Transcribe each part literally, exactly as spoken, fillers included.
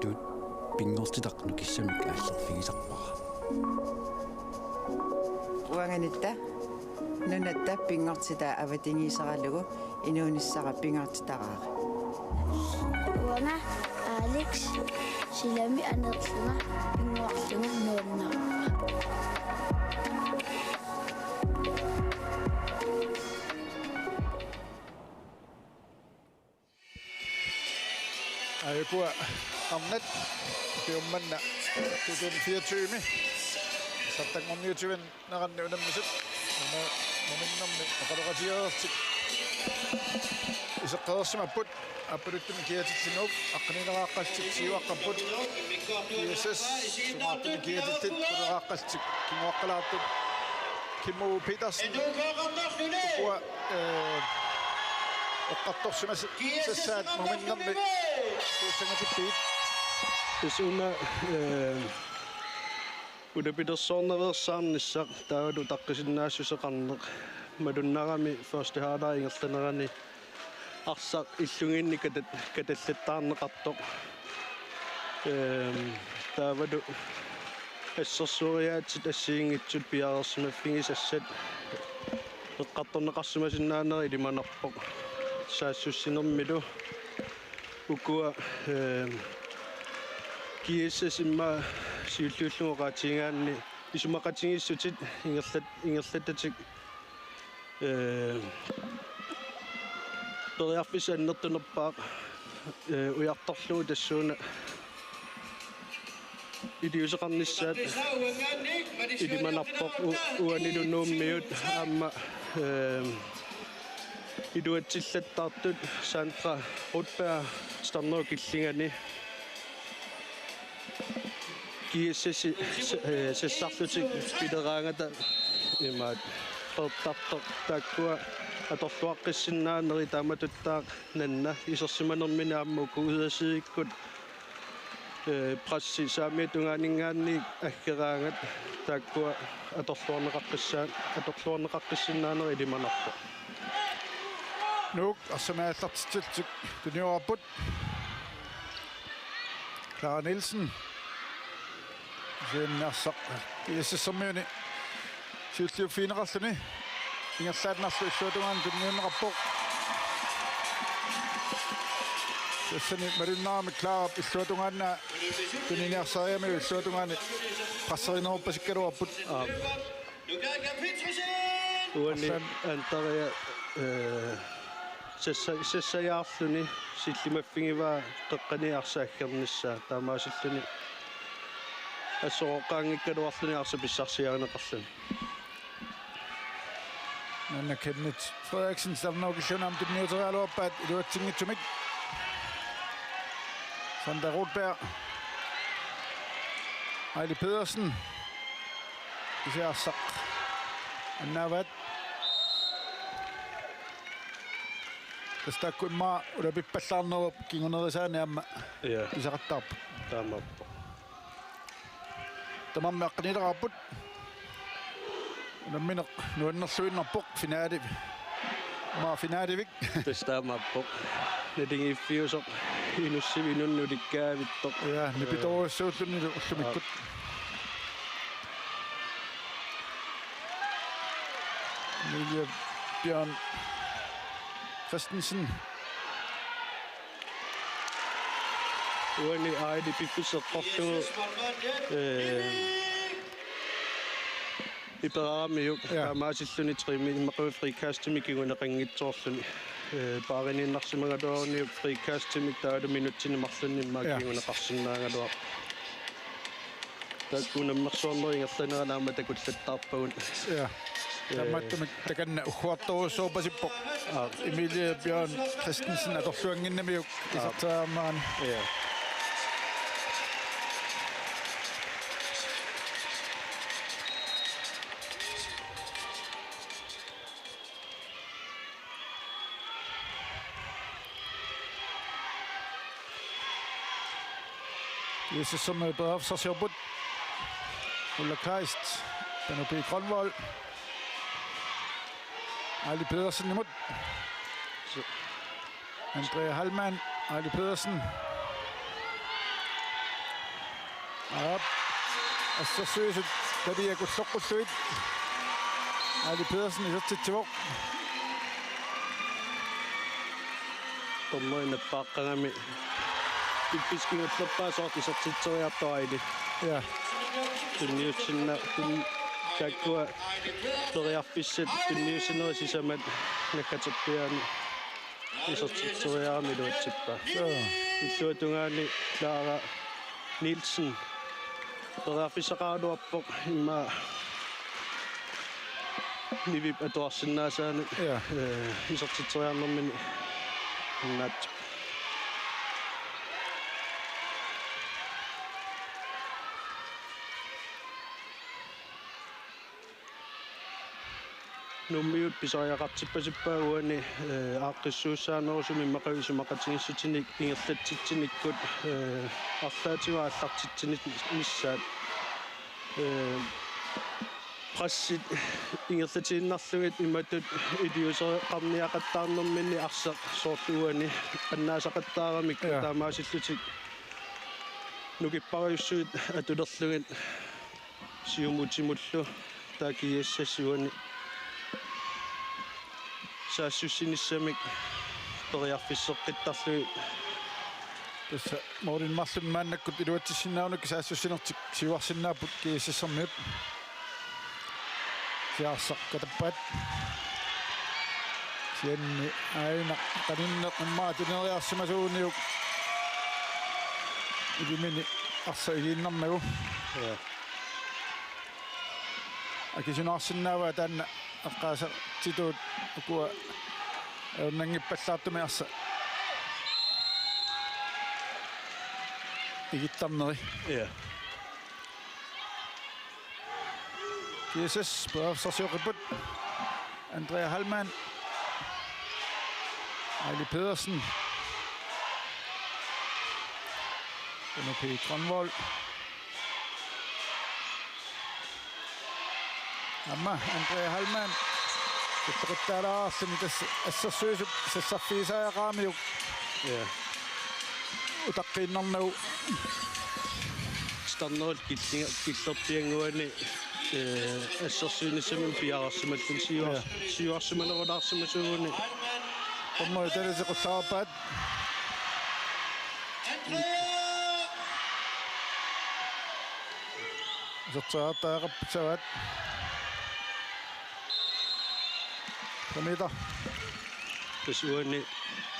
Tuut pinngortitaq nukissamik aallerfigisarpara. Uangattaaq nunatta pinngortitaa avatangiiseralugu inuunissara pingaartitaraara. Uanga Alex silami aneerlunga pinngorlugu nuannarpara. Aajukua arnat ukiummanna to tusind fireogtyve-mi. Saattanngorniutivinneranni unammisut. Una muminnermi oqaloqatigereersut iseqqereersimapput. Aappaluttumik kiatillit Nuuk aqqanileraaqqallutik siuaqqapput. G S S sungaartumik kiatillit quleraaqqallutik kinguaqqalaartut. Kimmo Petersen ukua, eh, eqqartorsimasassaat muminnermi suussangatippiit. Tassa una, eh, ulapilersoornereersaarnissaq taavalu utaqqisinnaassuseqarneq malunnarami første halvleg ingerlanerani arsaq illugiinni katat-, katallattaarneqartoq. Ehm, taavalu assersueriaatsit assigiinngitsut piareersimaffigisassat eqqartorneqarsimasinnaanerat ilimanarpoq. Saassussinermilu ukua, ehm, G S S immaqa siulliullugu oqaatigigaanni isumaqatigiissutit ingerlat-, ingerlattatik, ehm, periarfissat annertunerpaaq, eh, ujartorlugu tassuuna iliuuseqarnissaat ilimanarpoq u-, uanilu Nuummiut aamma, ehm, iluatsillattaartut Sandra Rudberg Tarnuu killingani G S S-i s-, eh, sassarlutik pileraangata imaat peertartoq taakkua atorluaqqissinnaaneri taamatuttaaq nanna isersimanermini aamma uku ydersideikkut, eh, pressi saamiata tungaaninngaanniit aggeraangat taakkua atorluarneqaqqissaa-, atorluarneqaqqissinnaaneri ilimanarpoq. Nuuk arsamik aallartitsillutik tuniorarput. Clara Nielsen. Kisianni arsaq G S S-ermiuni siulliuffigineqarluni. Ingerlaannarlu illuatungaanut tunniunneqarpoq. Tassani malunnarami Clarap illuatungaanut tuniniarsarigaanni illuatungaani presserineruppasikkaluarput. Aap. Uani Arsaq. Antaria, eh, sassa-, sassajaarluni sillimaffigivaa qeqqani arsaq aggernissaa taamaasilluni assoroqqaanngikkaluarluni arsaq pissarsiarineqarluni. Nanna Kenneth Frederiksen Sernokilluunam tunniuteriaraluarpaat iluatsinngitsumik. Sandra Rudberg. Aili Pedersen. Kisianni arsaq annaavaat. Tassa taakku immaqa ulapippallaarnerup kingunerisaani aamma. Ja. Pisaqattaarpoq. Taamaappoq. Tamarmik aqqanileqaarput. Unammineq nuannerluinnarpoq finaali. Maa finaalivik. Tassa taamaappoq. Naligiiffiusoq inussivik inunnut ulikkaavittoq. Ja, nipitorujussuullunilu ullumikkut. Emilie Bjørn Christensen. Uani Aili piffissaq eqqorlugu, eh, iperaramiuk. Ja. Taamaasilluni tremi immaqalu frikastimik kinguneqanngitsoorluni. Eh, paariniinnarsimagaluaruniuk frikastimik taavalu minutsini marlunni immaqa. Ja. Kinguneqarsinnaagaluarpoq. Taakku unammersuarnerup ingerlanerani aamma takullattaarpagut. Ja. Ee. Taamaattumik takanna ugguartorujussuarpasippoq. Aap. Emilie Bjørn Christensen atorluannginnamiuk. Aap. Isertitaanerani. Ja. G S S-ermiut periarfissarsiorput. Ulla Kleist, Panu P. Grønvold. Aili Pedersenimut. Andrea Hallmann, Aili Pedersen. Aap. Assersuisut taliat kulloqqullugit. Aili Pedersen isertitsivoq. Dommeri nappaaqqagami. Pippis kingullerpaaq soorlu isertitseriartoq Aili. Ja. Tunniussinna-, tun-, taakkua periarfissat tunniussinerit sisamat naggaterpiaani isertitseriarami iluatsippaa. Joo. Illuatungaani Clara Nielsen periarfissaqaraluarpoq immaqa Nivip atuarsinnaasaanik, ja, eh, isertitseriarnermini annaat. Nuummiut pisariaqartippasippaa uani, eh, aaqqissuussaanerusumik immaqa isumaqatigiissutinik ingerlatsitsinikkut, eh, arlaatigut aallartitsinissaat. Eh, pressit ingerlatiinnarlugit imatut iliuuseqarniaqattaarnerminni arsaq soorlu uani annaasaqattaaramikku, ja, taamaasillutik nukippariussuit atulerlugit siumutimullu taakku G S S-uani saassussinissamik periarfisseqqittarlugit. Tassa målini marlunni maannakkut iluatsissinnaanermik saassussinertik siuarsinnaapput G S S-ermiut. Siarsaq katappaat. Kisianni aajuna qaninneq immaqa tuneriarsimasuuniuk ilimini arsaq igiinnarnagu. Ja. Akisunaarsinnaavaa taanna eqqaasaqartitut ukua ajornanngippallaartumik arsaq igittarneri. Ja. G S S periarfissarsioqqipput. Andrea Hallmann. Aili Pedersen. Benno P. Grønvold. Aamma Andrea Hallmann. Tuttoqittaalaarluni tassa assersuisup sassarfigisariaqaramiuk. Ja. Utaqqiinnarnagu. Standard killinga-, killerpiannguani, eh, assersuinissamik piareersimalluni siuars-, ja, siuarsimanerulaarsimasuuguni. Dommerit talisit qullaarpaat. Isertitseriartariaqarput savaat. Samiita. Tassa uani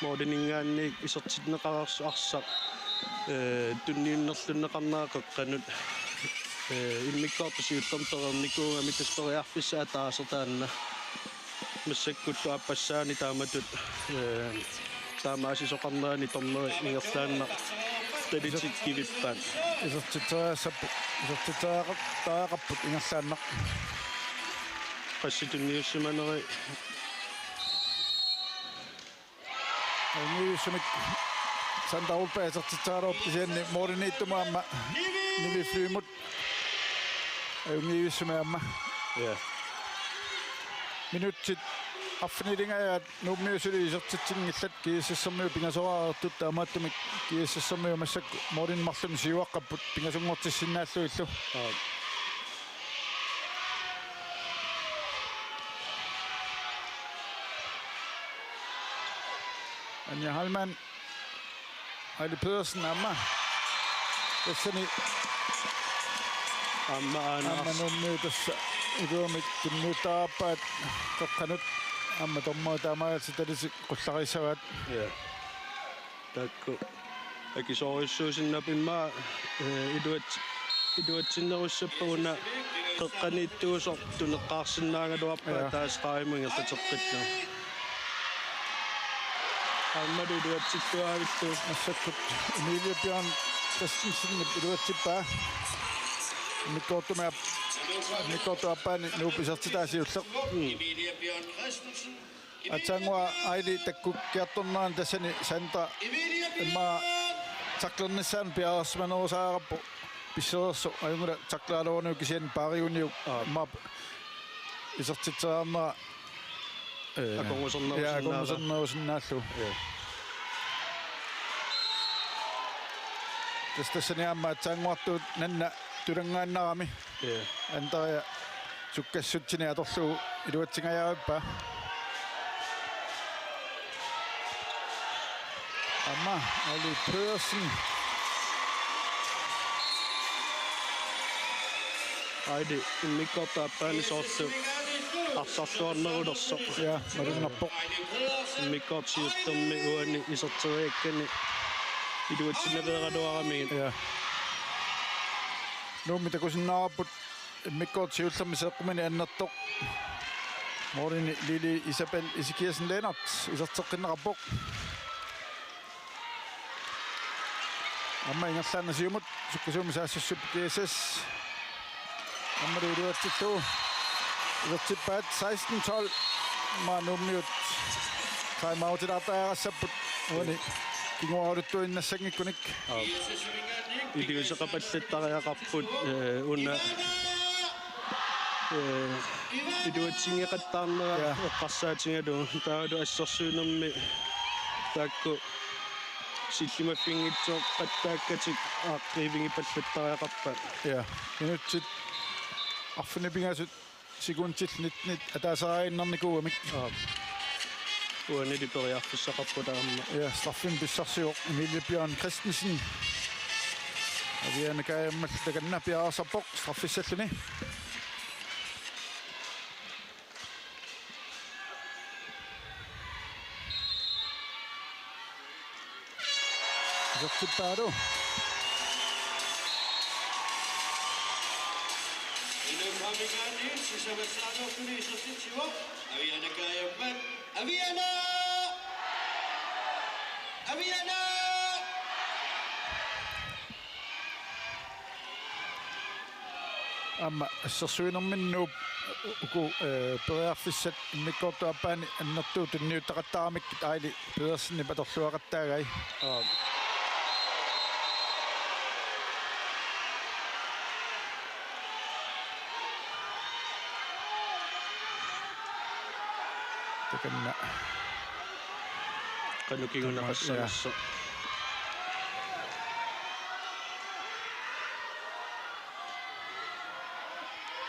målininngaanniit isertinneqareersoq arsaq, eh, tunniunnerlunneqarnera qeqqanut, eh, immikkoortut siullermik pereernikuugami tassa periarfissaq ataaseq taanna. Massakkullu aappassaani taamatut, eh, taamaasisoqarnerani dommerit ingerlaannaq talitik kivippaat. Isertitseriassapput, isertitseriaqar-, -tariaqarput ingerlaannaq. Pressit tunniussimaneri. Ajunngivissumik Sandra Olberg isertitseriaraluarpoq kisianni målimiittumut aamma Nivi Flyvimut. Ajunngivissumik aamma. Ja. Minutsit arfinilingajaat Nuummiut suli isertitsinngillat, G S S-ermiut pingasoraartut, taamaattumik G S S-ermiut massakkut målini marlunni siuaqqapput pingasunngortissinnaallugillu. Aap. Anja Hallmann. Aili Pedersen aamma. Tassani. Aamma aana. Aamma Nuummiut tassa iluamik tunniuttariaqarpaat qeqqanut. Aamma dommerit taamaalillutik talitik qullariissavaat. Ja. Taakku. Akisoorujussuusinnaapput immaqa, eh, iluat-, iluatsinnerussappat una qeqqaniittuusoq tuneqqaarsinnaagaluarpaa, ja, taava stregimut ingerlateqqillugu. Aammalu iluatsilluaavillugu. Massakkut Emilie Bjørn Christensenip iluatsippaa. Immikkoortumi aap-, immikkoortup aappaani Nuup isertitaa siulleq. Mm. Aatsaannguaq Aili takkukkiartornerani tassani Sandra immaqa tacklernissaanut piareersimanerusariaqarpoq, pissereersoq, ajunngilaq tackleraluaruniuk kisianni paariuniuk, aap, immaqa isertitseriarnera, eh, akornusernerusinnaavaa, ja, akornusernerusinnaallugu. Ja. Tassa tassani aamma aatsaannguartuut nanna tulanngaannarami. Ja. Andrea sukkassutsini atorlugu iluatsingajavippaa. Aamma Aili Pedersen. Aili immikkoortup aappaani soorlu arsarluarnerulersoq. Ja, malunnarpoq. Immikkoortoq siullermik uani iserteriakkani iluatsinnaveeraluaramigit. Ja. Nuummi takusinnaavarput immikkoortoq siullermik seeqquminik annertoq. Målimi Lili Isabel Ezekiassen Lennert iserteqqinneqarpoq. Aamma ingerlaannaq siumut sukkasuumik saassussippoq G S S. Aammalu iluatsillugu isertippaat seksten tolv. Aamma Nuummiut timeoutilaartariaqassapput uani kinguaraluttuinnassanngikkuni. Aap. Iliuuseqapallattariaqarput, eh, una, eh, iluatsinngeqattaarnera. Ja. Eqqarsaatigalugu taavalu assersuinermi taakku sillimaffinngitsoqattaakkatik aaqqiivigipallattariaqarpaat. Ja. Minutsit arfineq-pingasut sekundit nittenit ataaseqarnikuugamik. Aap. Uanili periarfissaqarput aamma. Ja, straffimik pissarsivoq Emilie Bjørn Christensen. Aviana Kajammallu takanna piareersarpoq straffissalluni. Isertippaalu. Inuummamigaanniit sisamassaanngortuni isertitsivoq. Aviana Kajammat. Aviana! Aviana! Aamma assersuinerminni Nuup uku, eh, periarfissat immikkoortup aappaani annertuut tunniuttaqattaaramikkit Aili Pedersenip atorluaqattaagai. Aap. Takanna. Qanoq kinguneqassanersoq. Ja.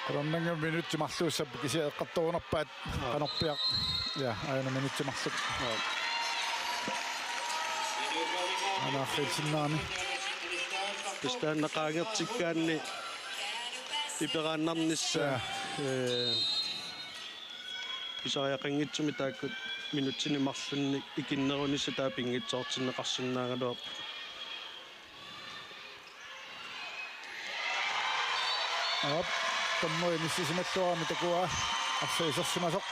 Qularnanngilaq minutsit marluussapput kisianni eqqartorunarpaat. Aap. Qanorpiaq. Ja, aajuna minutsit marluk. Aap. Aana arriilsinnaani. Tassa taanna qaangertikkaanni iperaannarnissaa. Ja. Eh, pisariaqanngitsumik taakku minutsini marlunni ikinnerunissaq taava pinngitsoortinneqarsinnaagaluarpoq. Aap, tammui inissisimalluarami takuaa arsaq isersimasoq.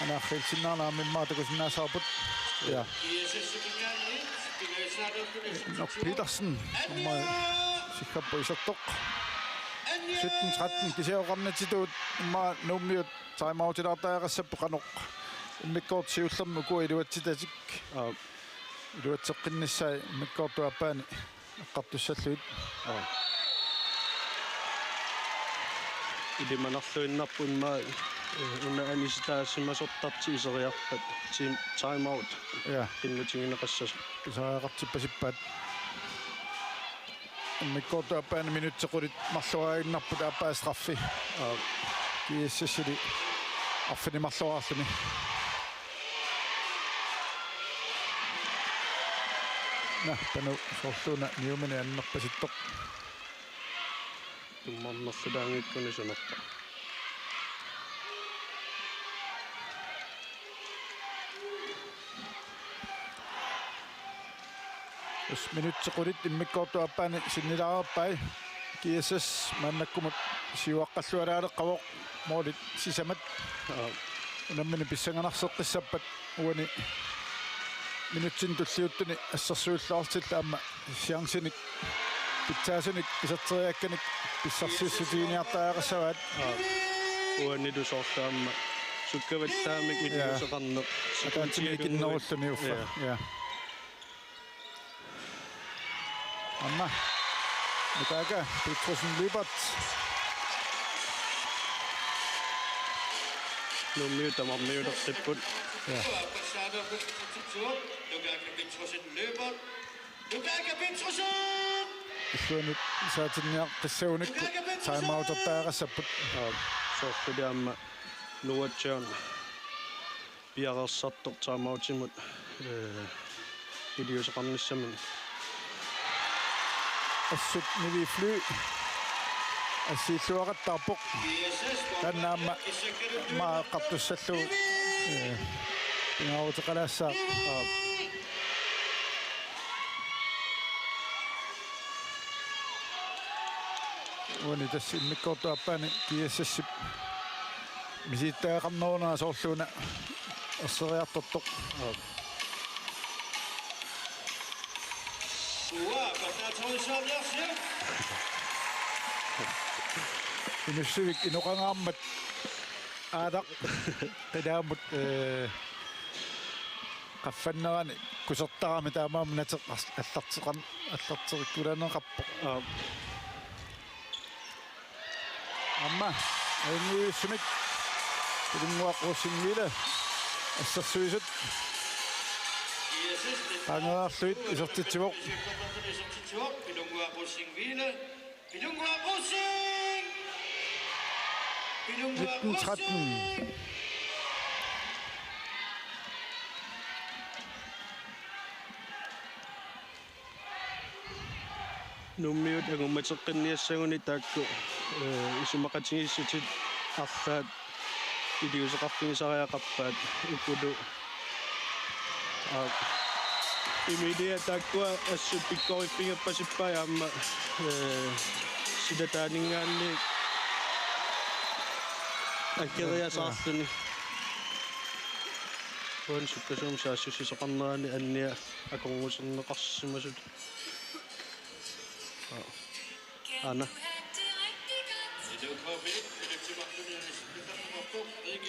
Aana arriilsinnaanera aamma immaqa takusinnaassavarput. Ja. Nok Petersen, aamma siggappoq isertoq. Sytten tretten kisianni oqarnitsitut immaqa Nuummiut timeoutilaartariaqassapput qanoq immikkoortoq siullermik ukua iluatsitatik. Aap. Iluatseqqinnissaat immikkoortup aappaani eqqartussallugit. Aap. Ilimanarluinnarpoq immaqa, eh, una anisitaasimasortartik iseriarpat. Team timeout. Ja. Qinnutigineqassasoq. Iseriaqartippasippaat. Immikkoortup aappaani minutsit qulit marloriinnarput aappaa straffi. Aap. G S S-ili arfineq-marloriarluni. Naa, Panu soorluuna Newmani annerpasittoq. Tummarnerlutaanngikkunik sunerpa. Tassa minutsit qulit immikkoortup aappaani sinnilaareerpai. G S S maannakkumut siuaqqallualaaleqqavoq, målit sisamat. Aap. Unammineq pissanganarseqqissappat uani minutsini tulliuttuni assersuilluartillugu aamma chancinik pitsaasunik iserteriakkanik pissarsiissutiginiartariaqassavaat. Aap. Uanilu soorlu aamma sukkavallaamik, ja, iliuuseqarneq. Ataatsimiikinnerulluni uffa. Ja. Ja. Aamma Nukaaka Petrussen Lyberth. Nuummiut tamarmiulersipput. Ja. Nukaaka Petrussen Lyberth. Lukaga Petrussen! Illuanut saatinniaqqissagunikku timeoutertariaqassapput. Aa, soorlu aamma Noah John piareersartoq timeoutimut, eh, iliuuseqarnissamut. Assut Nivi Fly assiilluaqattaarpoq. Taanna aamma maani eqqartussallugu, eh, pingaaruteqalaassaaq. Aap. Uani tassa immikkoortup aappaani G S S-ip misilittagaqarneruna soorluuna erseriartortoq. Aap. Inussivik inoqangaarmat aataq qilaamut, eh, qaffannerani kusertarami taamaammat nateq allarteqan-, allarteqikkulaaneqarpoq. Aap. Aamma ajunngivissumik Pilunnguaq Rosing Ville assersuisut qaangereerlugit isertitsivoq. Pilunnguaq Rosing Ville. Pilunnguaq Rosing! Pilunnguaq Rosing! Nitten tretten. Nuummiut angummateqqinniassaguni taakku, eh, isumaqatigiissutit arlaat iliuuseqarfigisariaqarpaat ukulu. Aa, Emilia taakkua assut pikkoriffigippasippai aamma, eh, silataaninngaanniit akeriasaarluni. Uani sukkasuumik saassussisoqarnerani annia akornuserneqarsimasut. Aana.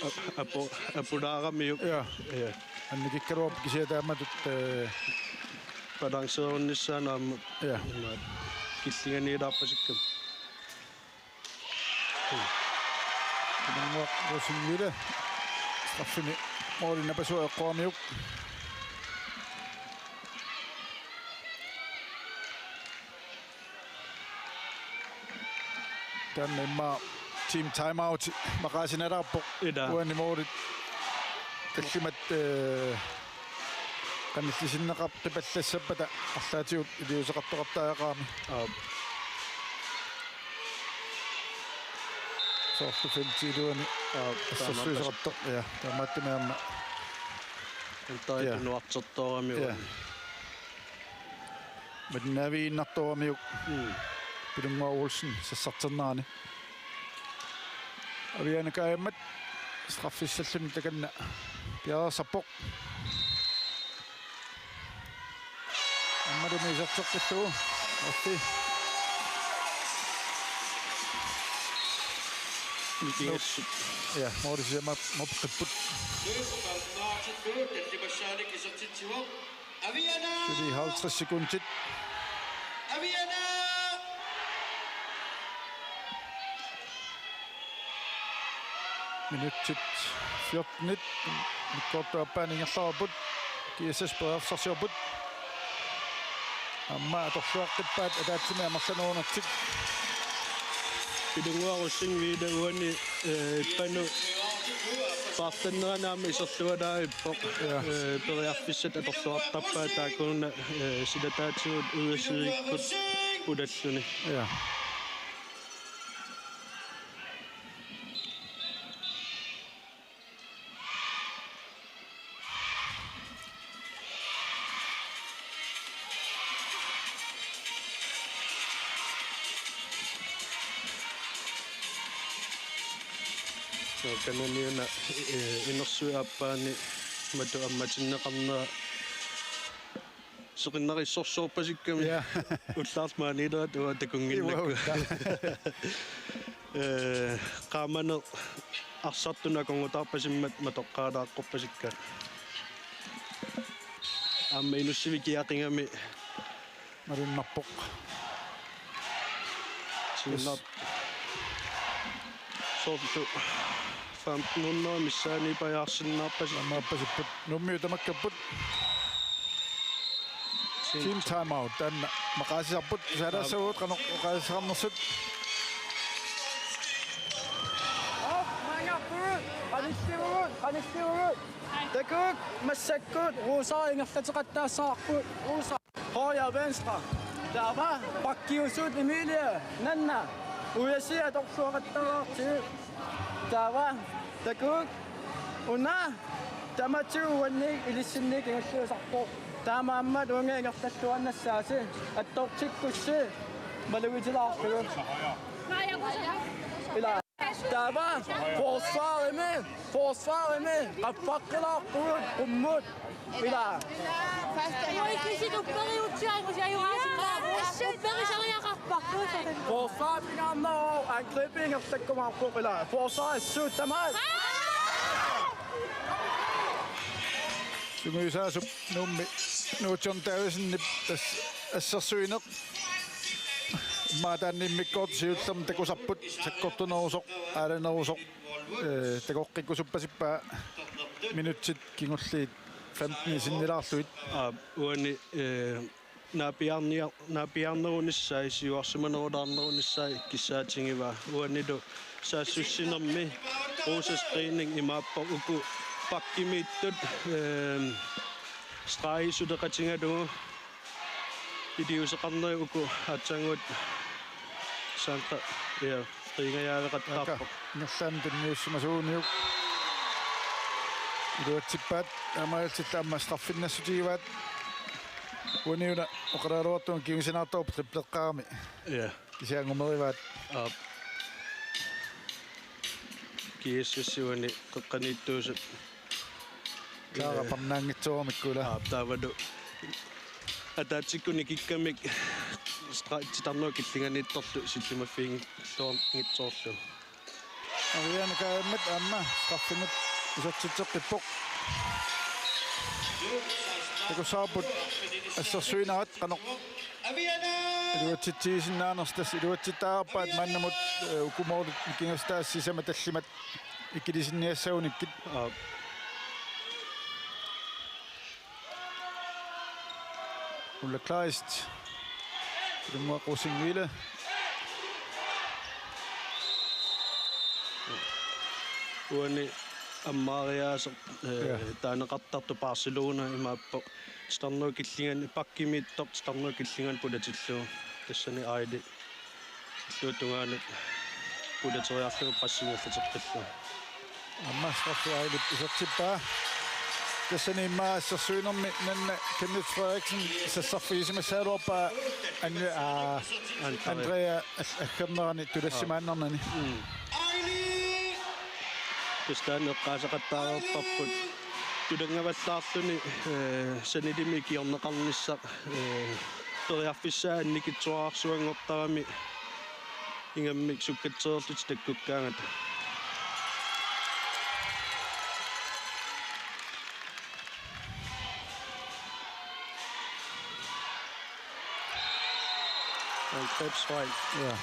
Ap-, apu-, apulaaramiuk. Ja. Ja. Annikikkaluarpoq kisianni taamatut, eh, balanceerunnissaanut aamma. Ja. Imaat killinganiilaarpasikkami. Pilunnguaq Rosing Ville. Straffini måli napasua eqqoramiuk. Taanna immaqa team timeout maqaasinalaarpoq. Ila. Uani målit tallimat, eh, qanillisinneqar-, qipallassappata arlaatigut iliuuseqartoqartariaqarami. Aap. Soorlu feltip iluani. Aap, assersuisoqartoq. Ja, taamaattumik aamma. Antarit, ja, nuartertoorami, ja, uani. Malinnaavigiinnartooramiuk. Mm. Pilunnguaq Olsen sassarternerani. Aviana Kajammat straffissalluni takanna piareersarpoq. Aammalumi iserteqqillugu. Affi. Nikingassut. Ja, måli sisamat moqqippoq. Løbekamp Martin Bøgh, tallimassaanik isertitsivoq. Aviana! Suli halvtreds sekundit. Aviana! Minutsit fjortenit immikkoortup aappaani ingerlareerput. G S S periarfissarsiorput. Aamma atorluaqqippaat ataatsimik amerlanerunertik. Pilunnguaq Rosing Ville uani, eh, Panu paartannerani aamma iserlualaarippoq. Ja. Eh, periarfissat atorluartarpaat taakkununnga, eh, silataatigut U S A-kkut pulalluni. Ja. Kananiuna, eh, inersuup aappaani matu ammatinneqarnera seqinnarissorsuorpasikkami. Ja. Ullaarlu maaniilerat uanga takunnginnakku. Uanga. Eh, qaamaneq arsartunut akornutaarpasimmat matoqqaalaaqqorpasikka. Aamma Inussivik kiaqigami. Malunnarpoq. Sinnap. Soorlu femten hundrede missaani pajaarsinnaarpasi. Taamaappassipput. Nuummiut tamakkerput. G Team timeout. Taanna maqaasisarput, tusaalaassavagut qanoq oqaaseqarnersut. Op, mange op, ud. Qanissivugut, qanissivugut. Takuuk, massakkut, Rosa ingerlateqattaassavarput, Rosa. Højre, venstre. Taava, bakkiusut Emilie, Nanna. Ujasi atorluaqattaarti. Taava, takuuk. Una, tamatigut uannik ilissinnik kingulliusarpoq. Taamaammat uunga ingerlalluaannassaasi. Attortikkussi malugitilaarlugu. Ila. Taava, forsvarimi, forsvarimi, qaffaqqilaarpugut, qummut, ila. Oi, kisit upperiutsiagut, ja, ja, ja. Upperisariaqarparput. Forsvar pingaarnera, angribi ingerlakkumaarpoq, ila. Forsvar assut tamaat. Sungiusaasup Nuummi Nuutsum Davidsenip tassa assersuineq. Maataanni immikkoortut siullermik takusarput sakkortunerusoq, aalanerusoq. Ee, takoqqikkusuppasippaa minutsit kingulliit femten sinnilaarlugit. Aa, uani, ee, naapiarnia-, naapiarnerunissaat, siuarsimanerulaarnerunissaat kissaatigivaat. Uanilu saassussinermi Rosas Screening imaappoq uku bakkimiittut, ehm, stregi suleqatigalugu iliuuseqarnerit uku aatsaannguaq Sandra, ja, Ringa jaaveqattaarpoq. Aka, ingerlaannaq tunniussimasuuniuk. Iluatsippaat, aamma illit aamma straffinnassutigivaat. Uaniuna oqaleraluartunga kingusinnaartorpoq tripleqqaarami. Ja. Kisianni angumerivaat. Aap. G S S uani qeqqaniittuusut. Klaara, ee, parnaanngitsooramikkula. Aap, taavalu ataatsikkut nikikkamik stra-, titarnerup killinganiittorlu sillimaffiginngitsoorlu. Ariane Kaimmat aamma straffimut isertitseqqippoq. Takussavarput assersuinerat qanoq iluatsitsigisinnaanersoq, tassa iluatsittariaqarpaat maannamut, ee, uku målit mikigassutaat sisamat tallimat ikilisinniassagunikkit. Aap. Ulla Kleist. Ilunga Rosingville. Uani ammaariaaseq, ee, ja, taaneqartartoq Barcelona imaappoq. Titarnerup killingani, bakkimiittoq titarnerup killingani pulatillugu. Tassani Aili illup tungaanut pulateriarlugu pressingerluteqqillugu. Aamma straffi Ailip isertippaa. Tassani immaqa assersuinermi Nanna Kenneth Frederiksen sassarfigisimassagaluarpaa An-, aa, Andrea. Andrea al-, aggernerani tulassimaannarnani. Mm. Tassa taanna eqqaaseqattaareerparput tulanngavallaarluni, ee, sanilimi ikiorneqarnissaq, ee, periarfissaa annikitsuararsuanngortarami ingammik sukkatsereerlutik takkukkaangata. Angrebsfejl. Ja.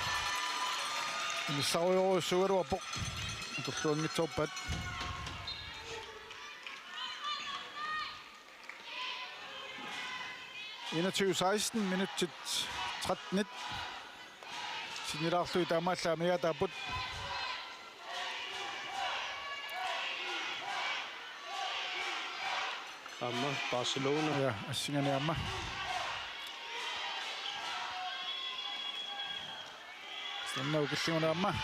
Inissarujorujussuugaluarpoq. Atorluanngitsoorpaat. Enogtyve seksten, minutsit tretten sinnilaarlugit taamaallaat amigaataapput. Aamma Barcelona. Ja, assinganik aamma. Sannau killinguna aamma.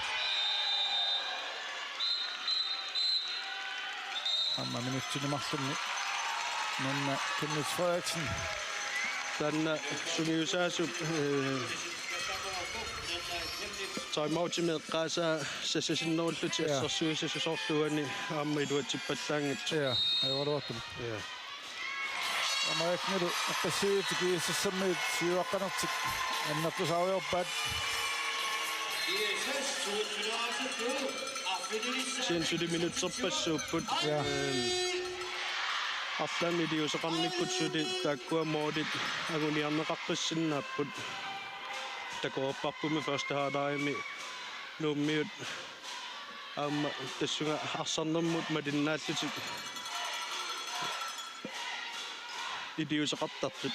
Aamma minutsini marlunni. Nanna Kenneth Frederiksen. Taanna sungiusaasup, ee, timeoutimi eqqaasaa sassasinnerullutik. Ja. Assersuisasut soorlu uani aamma iluatsippallaanngitsoq. Ja, ajoraluartumik. Ja. Aamma Agnelu eqqassiivitik G S S-ermiut siuaqqanertik annertusaariorpaat. Kisianni suli minutserpassuupput. Ja. Ehm, arlaannik iliuuseqarnikkut suli taakkua målit anguniarneqaqqissinnaapput. Takoreerparpummi første halvlegimi Nuummiut aamma tassunga arsarnermut malinnaallutik iliuuseqartartut.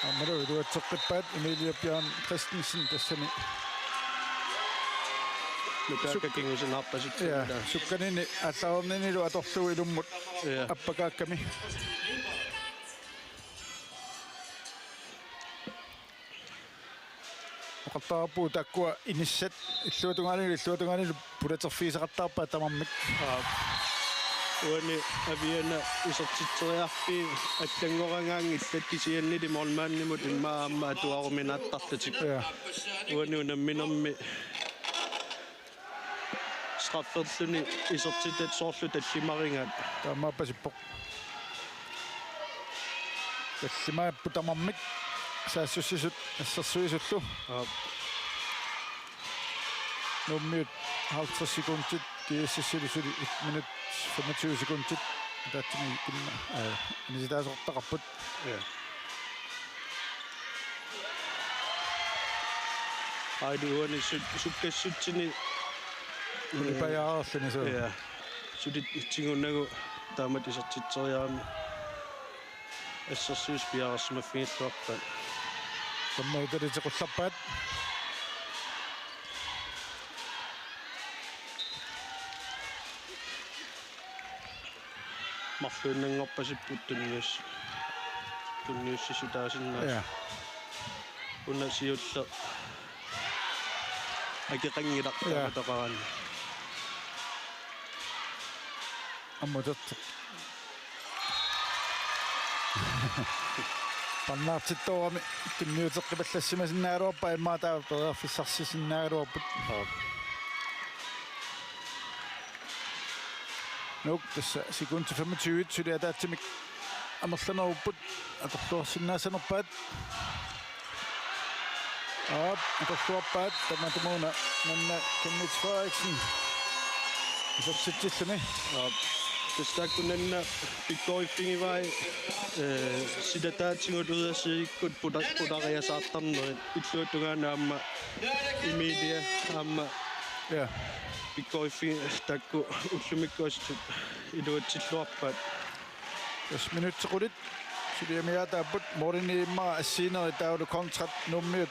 Aammalu iluatseqqippaat Emilie Bjørn Christensen tassani. Nukaakka kingusinnaarpasitsinni. Ja, sukkanini aallareerninilu atorlugu ilummut Ja. appakaakkami. Oqartarpugut taakkua inissat illuatungaanilu illuatungaanilu pulaterfigisaqattaarpaat tamarmik. Aap. Uani Aviana isertitseriarfiit allanngorangaanngillat kisiannili målmandimut immaqa aamma atuaruminaattarlutik. Ja. Uani unamminermi strafferluni isertitat soorlu tallimarigaat. Taamaappasippoq. Tallimaapput tamarmik saassussisut assersuisullu. Aap. Nuummiut halvtreds sekundit, G S S-ilu suli et minut femogtyve sekundit. Taatsimik kinna, øh, inisitaasortaqarput. Ja. Aili uani sut-, sukkassutsinni. Unipajaarluni så. Ja. Sutit tigunagu taamatut isertitseriarami. Assersuisut piareersimaffigilluarpaat. Tammeritalitequllarpaat. Marluinnanngorpasipput tunnius-, tunniussissutaasinnaasut. Ja. Una siulleq akeqanngilaq. Ja. Taamatoqaraanni. Ammutat. Pannaartittoorami tunniuteqqipallassimasinnaaruarpaa immaqa taava periarfissarsisinnaagaluarput. Nuuk tassa sekundi femogtyve suli ataatsimik amerlanerupput atorluarsinnaassanerpaat. Aap, atorluarpaat tamatumuuna Nanna Kenneth Frederiksen. Isertitsilluni. Aap. Tassa taakku Nanna pikkoriffigivaat, øh, silataatigut udersiikkut puta-, putariasaartarnerit illuatungaani aamma Emilie aamma Ja. pikkoriffi-, taakku ullumikkut assut iluatsilluarpaat. Tassa minutsit qulit suli amigaataapput målini immaqa assiginerit taavalu kontrat Nuummiut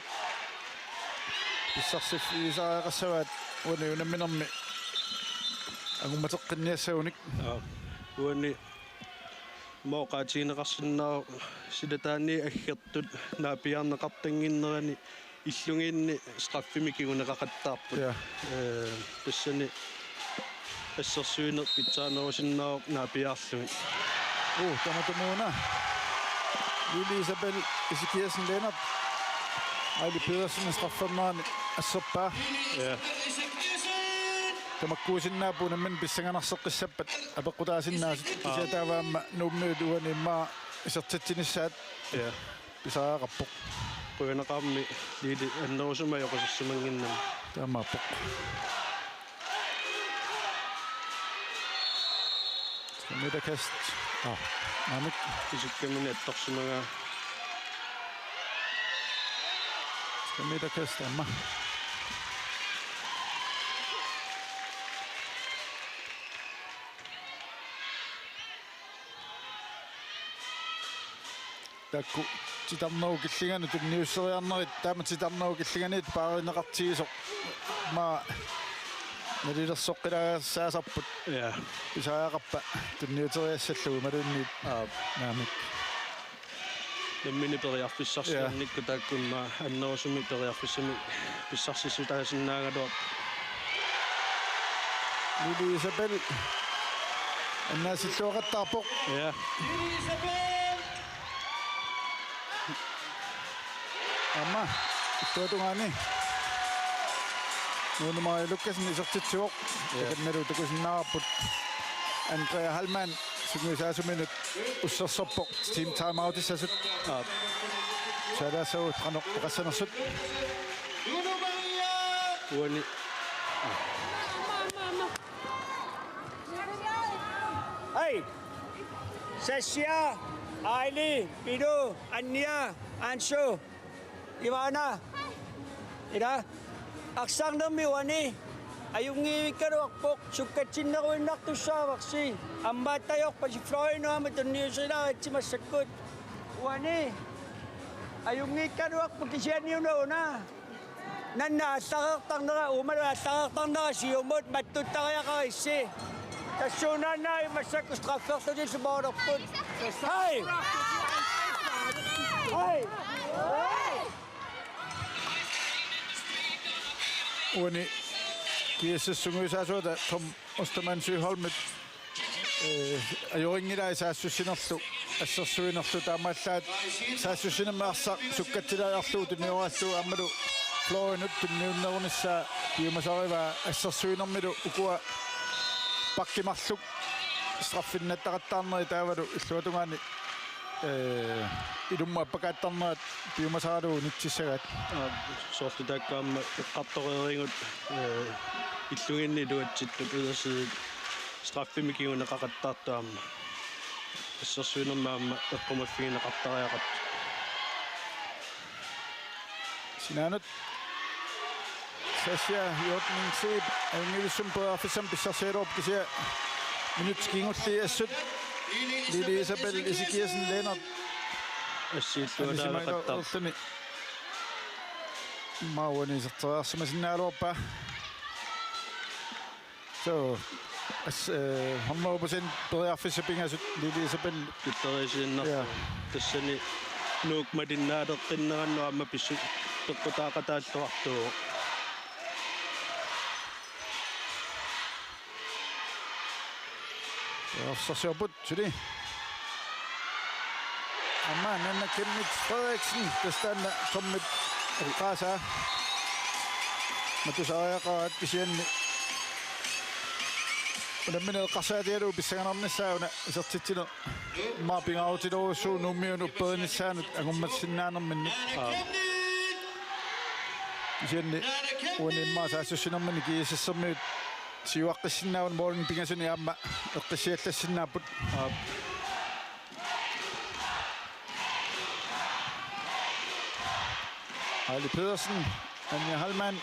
pissarsiffigisariaqassavaat uani unamminermi angummateqqinniassagunik. Aap. Uani mooqaatigineqarsinnaavoq silataani aggertut naapiiarneqartannginnerani illugiinni straffimik kinguneqaqattaarput. Ja. Øh, tassani assersuineq pitsaanerusinnaavoq naapiiarlugit. Uh, tamatumuuna. Lili Isabel Ezekiassen Lennert. Aili Pedersen straffernerani asserpaa. Ja. Tamakkuusinnaapput unammineq pissanganarseqqissappat apeqqutaasinnaasut. Kisianni taava aamma Nuummiut uani immaqa isertitsinissaat. Ja. Pisariaqarpoq. Qujanaqaarmi Lili annerusumik ajoqusersimannginnami. Taamaappoq. Tre meter kast. Ah, naamik. Isikkamini attorsimagaa. Tre meter kast aamma. Taakku titarnerup killinganut tunniusseriarnerit taama titarnerup killinganiit paarineqartigisoq immaqa nalilersoqqilaassaasarput. Ja. Pisariaqarpa tunniuteriassallugu imaluunniit? Aap. Naamik. Nammineq periarfissarsiornikkut taakku immaqa annerusumik periarfissamik pissarsissutaasinnaagaluarput. Lili Isabel annaasilluaqattaarpoq. Ja. Aamma illuatungaani Nuunumaari Lukkassen isertitsivoq. Ja. Takannalu takusinnaavarput Andrea Hallmann sungiusaasuminut ussersorpoq team timeoutissasut. Aap. Saalaassavut qanoq oqassanersut. Uani. Hej. Sassia, Aili, Pilo, Anja, Anso, Ivana. Ila. Arsarnermi uani. Ajunngivikkaluarpoq sukkatsinneruinnartussaavarsi. Ammaattajoq Pasiflorinuama tunniusilaarassi massakkut. Uani. Ajunngikkaluarpoq kisianni una una. Nanna aallareertarnera, uumalu aallareertarnera siumut mattuttariaqarissi. Tassuunaannaq massakkut strafferlutillu målerput. Hej! Hej! Uani G S S sungiusaasuata Tom Ostermann Søholmip, eh, ajorinngilaat saassussinerlu assersuinerlu taamaallaat saassussinermi arsaq sukkatsilaarlugu tunnioraallugu aammalu Florinut tunniunnerunissaa piumasarivaa assersuinermilu ukua pakki marluk straffinnattaqattaarneri taavalu illuatungaani, eh, ilummut appakaattarnerat piumasaralugu unitsissagaat. Aa, soorlu taakku aamma eqqartoreerigut, eh, illuginni iluatsittut ydersidit straffimik kinguneqaqattaartut aamma. Assersuinermi aamma eqqumaffigineqartariaqartut. Sinaanut Sasha Hjortningseep ajunngivissumik periarfissamik pissarsigaluarpoq kisianni minutsit kingulliit assut Lili Isabel Ezekiassen Lennert assiillualaaqattaarpoq. Anisimangaarluni. Immaqa uani iserteriarsimasinnaagaluarpaa. So, as-, eh, hundrede procent periarfissat pingasut Lili Isabel. Tuttariisiinnarlugu. Ja. Tassani Nuuk malinnaaleqqinnerannut aamma pissu-, peqqutaaqataalluartuuvoq. Periarfissarsiorput suli. Aamma Nanna Chemnitz Frederiksen, tassa taanna Tommip eqqaasaa. Matusariaqaraat kisianni unammineq eqqarsaatigalugu pissanganarnissaa una isertitsineq. Immaqa pingaarutilerujussuuvoq Nuummiunut upperinissaanut angummassinnaanerminni. Aa. Kisianni uani immaqa saassussinermini G S S-ermiut siuaqqissinnaavoq målinik pingasuni aamma eqqissiallassinnaapput. Aap. Aili Pedersen, Anja Hallmann,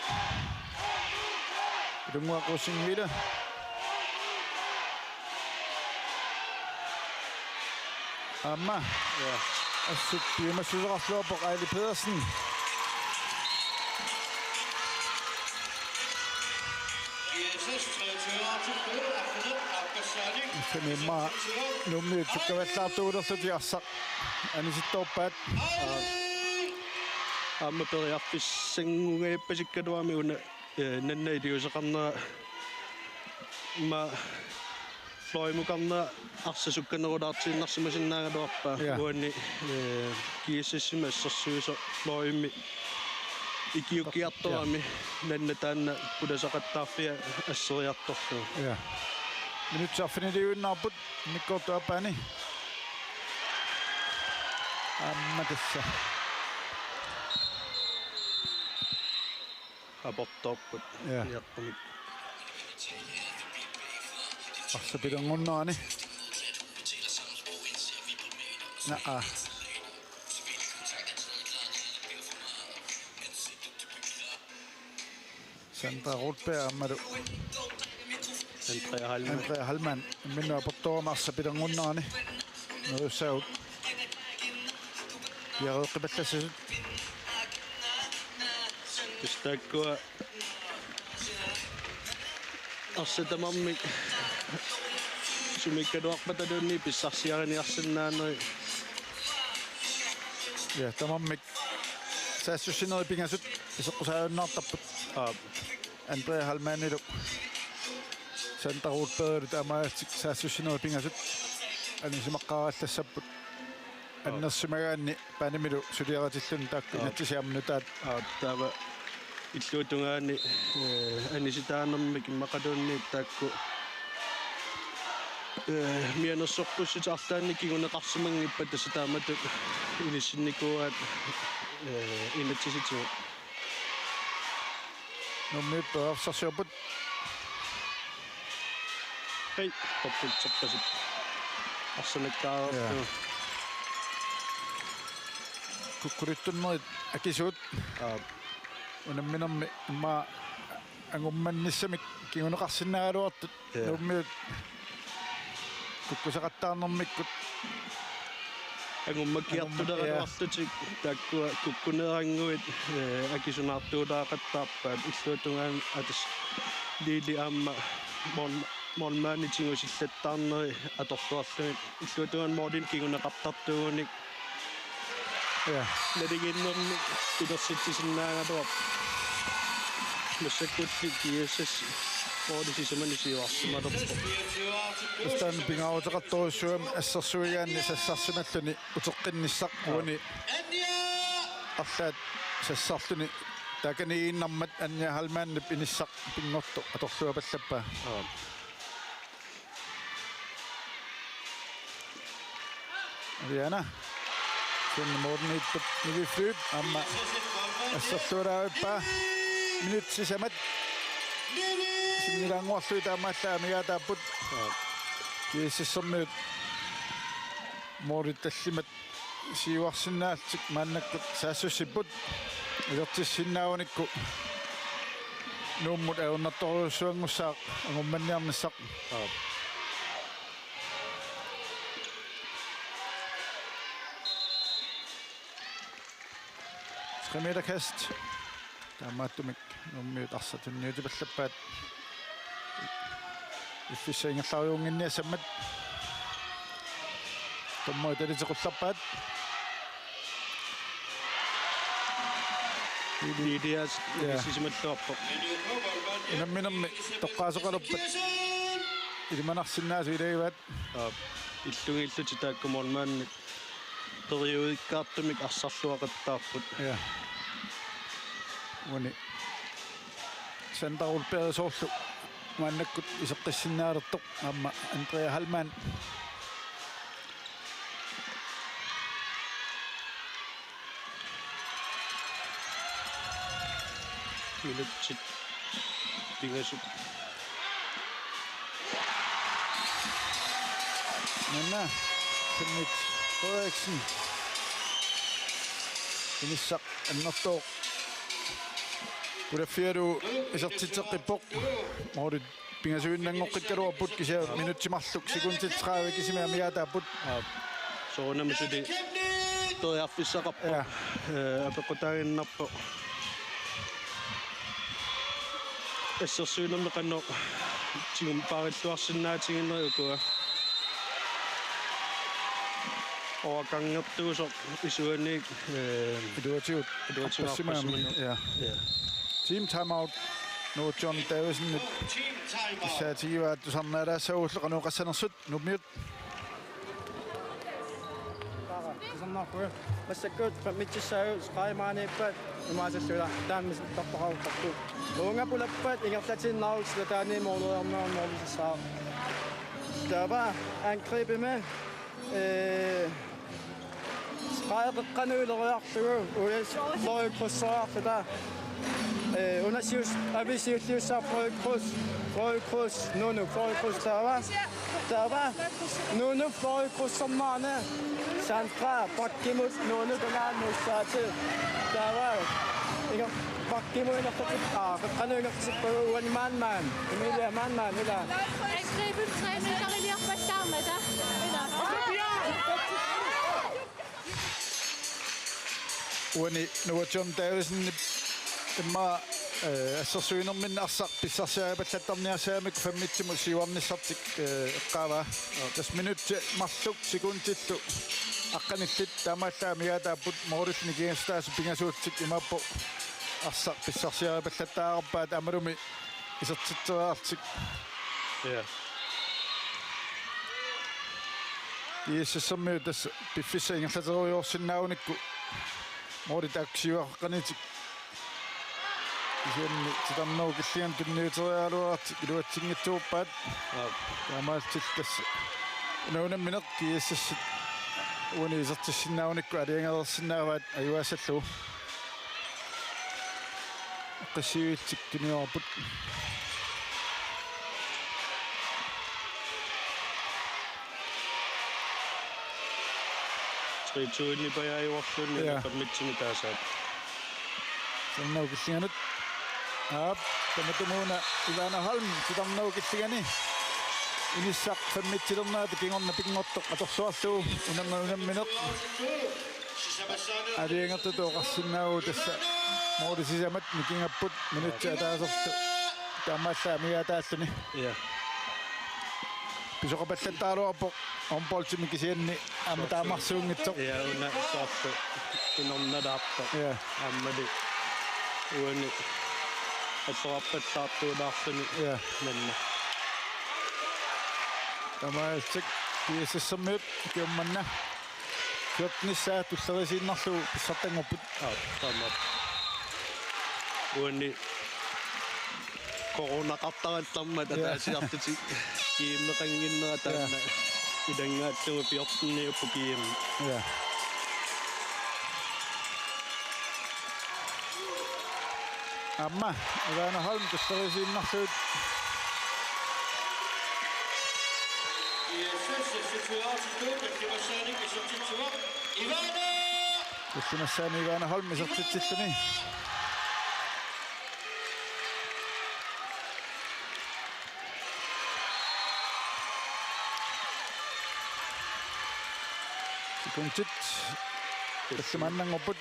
Ilunguaq Rosing Mille. Aamma. Ja. Assut piumassuseqarluarpoq Aili Pedersen. Sumi immaqa Nuummiut sukkavallaartuulerlutik arsaq anisittoorpaat. Aamma periarfissanngugajappassikkaluarami una, eh, Nanna iliuuseqarnera immaqa fløjimukarnera arsaq sukkanerulaartiinnarsimasinnaagaluarpaa. Ja. Uani, eh, G S S-imi assersuisoq fløjimi ikiuukkiartorami. Ja. Nanna taanna pulasaqattaarfia asseriartorlugu. Ja. Minutsit arfiniliuinnaapput immikkoortup aappaani. Aamma tassa. Aportoorput. Ja. Niaqqumik. Arsaq pilerngunnerani. Naa. Sandra Rotberg aammalu Andrea Hallmann. Andrea Hallmann. Imminnut aportoorami arsaq pilerngunnerani. Neriussaagut. Piareeqqipallassasut. Tassa taakkua arsaq tamarmik sumiikkaluarpataluunniit pissarsiariniarsinnaaneri. Ja, tamarmik saassussinerit pingasut iseqqusaajunnaartarput. Aap. Andrea Hallmannilu Sandra Rotbergilu taamaalillutik saassussinerit pingasut anisimaqqaarallassapput. Aap. Annersimagaanni Panimilu suliaritilluni taakku. Aap. Inatsisik aamma nutaat. Aap, taava illuatungaani, eh, anisitaanermik immaqaluunniit taakku, eh, mianersorpassuit arlaannik kinguneqarsimanngippat tassa taamatut inissinnikuuaat, eh, inatsisitigut. Nuummiut periarfissarsiorput. Hej, topputserpasip. Arsanikkaarpu. Ja. Kukkuluttunnerit akisuut. Aap. Unamminermi immaqa angummannissamik kinguneqarsinnaagaluartut. Ja. Nuummiut kukkusaqattaarnermikkut. Angummakkiartuleraluarlutik taakkua kukkuneerannguit, eh, akisunaartuulaaqattaarpaat illuatungaanut atas Lili aamma mål-, målmandi tigusillattaarneri atorluarlugit illuatungaanut målinik kinguneqartartuugunik. Ja. Nalinginnermik pilersitsisinnaagaluarpoq. Massakkulli G S S måli sisamani siuarsimalerpoq. Tassa taanna pingaaruteqartorujussuugami assersuigaanni sassarsimalluni uteqqinnissaq uani arlaat sassarluni taakaniiginnarmat Anja Hallmannip inissaq pinngortoq atorluapallappaa. Aap. Aviana. Sen Morten Ittup niviffyp aamma asserluaraavippaa. Minut sisamat. Sinnilaannguarlugit taamaallaat amigaataapput. G S S-ermiut målit tallimat siuarsinnaallutik maannakkut saassussipput. Isertissinnaagunikku Nuummut ajornartorujussuanngussaaq angummanniarnissaq. Aap. Tre meterkast. Taamaattumik Nuummiut arsaq tunniutipallappaat. Piffissap ingerlariunnginniassammat. Dommeri talitequllerpaat. Elias. Ja. Sisamalluarpoq. Unamminermi toqqaasoqalerpat ilimanarsinnaasut ilagivaat. Aap, illugiillutik taakku målmandit periudeqartumik arsarluaqattaarput. Ja. Uani Sander Olberg soorlu maannakkut iseqqissinnaalertoq aamma Andrea Hallmann. Minutsit pingasut. Nanna, Kenneth Frederiksen. Inissaq annertooq. Pulaffialu isertitseqqippoq. Målit pingasuinnanngoqqikkaluarput kisianni minutsit marluk sekundit tredive kisimik amigaataapput. Aap. Soorunami suli periarfissaqarpoq. Ja. Eh, apeqqutaaginnarpoq. Assersuinermi qanoq tigumpaarilluarsinnaatigineri ukua. Overgangertuusoq isuaniit, eh, iluatigut iluatigut aappassimagami. Aappassimagami. Ja. Ja. Team timeout. Nuuk John Davidsen. Kissaatigivaa tusarnaalaassagullu qanoq oqassanersut Nuummiut. Tusarnaarpugut. Massakkut femogtyve streg maaniippat imaasalluta taammis torpaqaruttarpu. Uunga pulappat ingerlatinnaavoq silataani måleriarneq målisassaaq. Taava angribimi, eh, streg qeqqanut ileriarlugu U S Frø Kruseriarluta. Eh, una sius-, avi siulliussaaq Frø Krus, Frø Krus, Nunu, Frø Krus taava. Taava. Nunu Frø Krussermaarni. Sandra, bakkimut, Nunu tungaanut nuussaati. Taava. Iga, bakkimut ingerlatit-, aa, qeqqanut ingerlatippagu uani Manman. Emilia Manman, ila. Angribip tre meteriliorpallaarmata. Ila. Uani Noah John Davidsen immaqa, eh, assersuinerminni arsaq pissarsiaripallattarniassagamikku femogtyve siuarnissartik, eh, eqqaavaa. Tassa minutsit marluk sekundillu aqqanillit taamaallaat amigaataapput målillu nikingassutaasut pingasuullutik imaappoq arsaq pissarsiaripallattaareerpaat aammalumi isertitseriarlutik. Ja. G S S-ermiut tassa piffissaq ingerlaterujoorsinnaagunikku målit taakku siuaqqanitik. Kisianni titarnerup killinganut tunniuteriaraluarlutik iluatsinngitsoorpaat. Aap. Taamaalillutik tassa. Una unammineq G S S uani isertissinnaagunikku aalajangereersinnaavaat ajugaassallugu. Qissiuillutik tunioraarput. Tre to-inik pajaajuarluunniit. Ja. Femogtyve taasaat. Sannau killinganut. Aap, tamatumuuna Ivana Holm, titarnerup killingani. inissaq femmitsilernerata kingorna pinngortoq atorluarlugu unammi-, unammineq. Aalajangertutut oqarsinnaavugut tassa måli sisamat nikingapput minutsit ataaserlu. Taamaallaat amigaataalluni. Ja. Pisoqapallattaraluarpoq håndboldimi kisianni aamma taamarsuunngitsoq. Ja, una soorlu inornalaarpoq. Ja. Aammali uani atorarpallaartuulaarluni. Ja. Nanna. Taamaalillutik GSS-ermiut ukiormanna fjortenissaa tulleriinnarlugu pissartanngorput. Aa, taamaat. Uani coronaqartarallarmat. Ja. Ataasiarlutik GM-eqannginnera taanna. Ja. Ilanngaallugu fjorteniupput GM. Ja. Aamma Ivana Holm tulleriinnarlugu. Tallimassaanik Ivana Holm isertitsilluni. Sekundit tallimaannanngorput.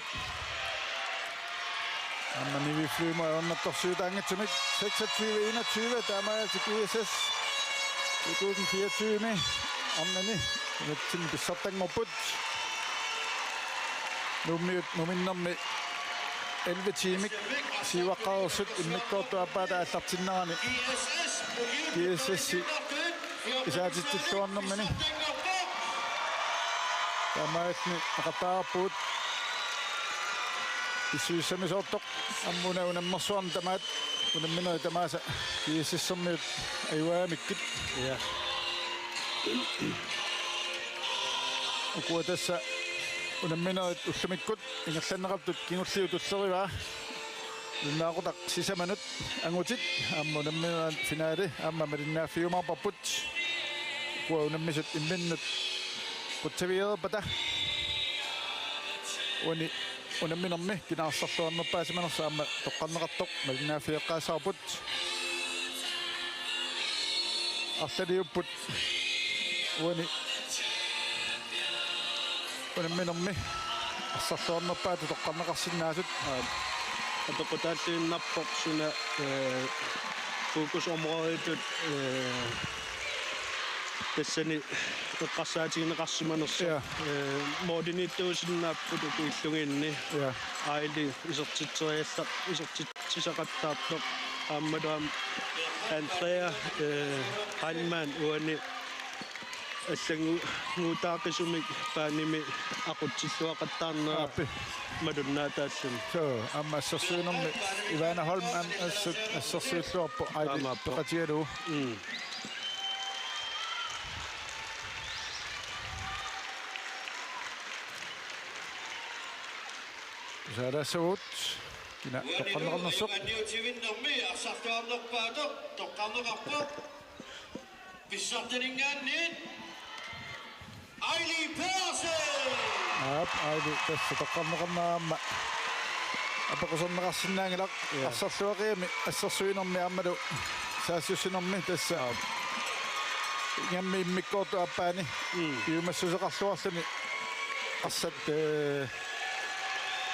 Aamma Nivi Flymo ajornartorsiutaanngitsumik. Seksogtyve enogtyve, taamaalillutik GSS to tusind fireogtyve-mi arnani nunatsinni pissartanngorput. Nuummiut Numinnermi elleve tiimik siuaqqareersut immikkoortup aappaata aallartinnerani GSS-i isaatitsilluarnermini. Taamaalilluni peqataarpugut pissusissamisoortoq aamma una unammersuarneq tamaat unamminerit tamaasa GSS-ermiut ajugaamikkit. Ja. Ukua tassa unamminerit ullumikkut ingerlanneqartut kingulliit tullerivaa. Nalunaaqutaq sisamanut angutit aamma unamminerani finaali aamma malinnaaffigiumaarparput. Ukua unammisut imminnut qutsavigereerpata. Uani unamminermi kina arsarluarnerpaasimanersoq aamma toqqarneqartoq malinnaaffigeqqaassavarput. Arlaliupput uani unamminermi arsarluarnerpaatut toqqarneqarsinnaasut. Aa, apeqqutaalliinnarpoq suna, ee, fokusområdetut, ee, tassani eqqarsaatigineqarsimanersoq. Ja. Ee, målimiittuusinnaapput uku illugiinni. Ja. Aili isertitseriallaq, isertitsisaqattaartoq. Aammalu aamma Andrea, ee, Heilmann uani allannguutaaqisumik baanimi aqutsilluaqattaarnera. Aappi. Malunnaataalluni. Soo, aamma assersuinermi Ivana Holm aamma assut assersuilluarpoq Aili. Taamaappoq. Peqatigalugu. Mm. Tusaalaassavagut kina toqqarneqarnersoq. Uanilu anniutivinnermi arsarluarnerpaatut toqqarneqarpoq. Pissartaninngaanniit Aili Pedersen! Aap, Aili tassa toqqarneqarnera aamma apeqquserneqarsinnaanngilaq. Ja. Arsarluaqigami assersuinermi aammalu saassussinermi tassa. Aap. Ingammik immikkoortup aappaani. Mm. Piumassuseqarluarluni arsaq, ee,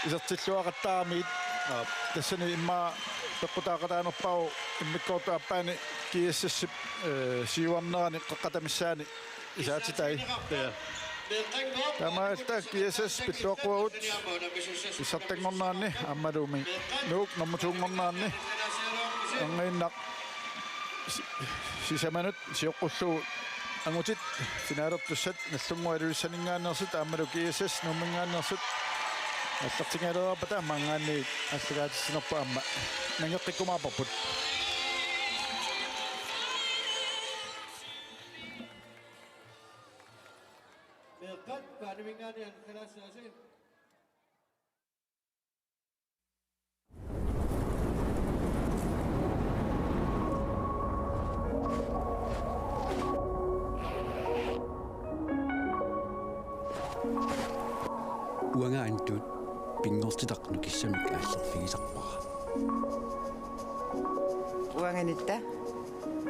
isertilluaqattaaramikkit. Aap. Tassani immaqa peqqutaaqataanerpaavoq immikkoortup aappaani GSS-ip, ee, siuarnerani qeqqata missaani isaatitai. Ja. Taamaalilluta GSS pilluaqquagut pissartanngornerani aammalumi Nuuk nummer to-nngornerani. Angiinnaq si-, sisamanut sioqqullugu angutit finaalertussat Nagdlunguaq Ilulissaninngaanneersut aammalu GSS Nuumminngaanneersut aallartinngalereerpata maanngaanniit aallakaatitsinerput aamma nangeqqikkumaarparput. Meeqqat baaniminngaanniit angerlalassaasi. Uanga Antut pinngortitaq nukissamik aallerfigisarpara. Uanganitta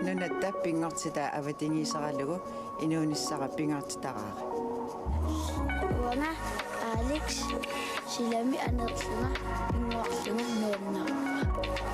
Nunatta pinngortitaa avatangiiseralugu inuunissara pingaartitaraara. Uanga Alex, silami aneerlunga pinngorlunga nuannaarpunga.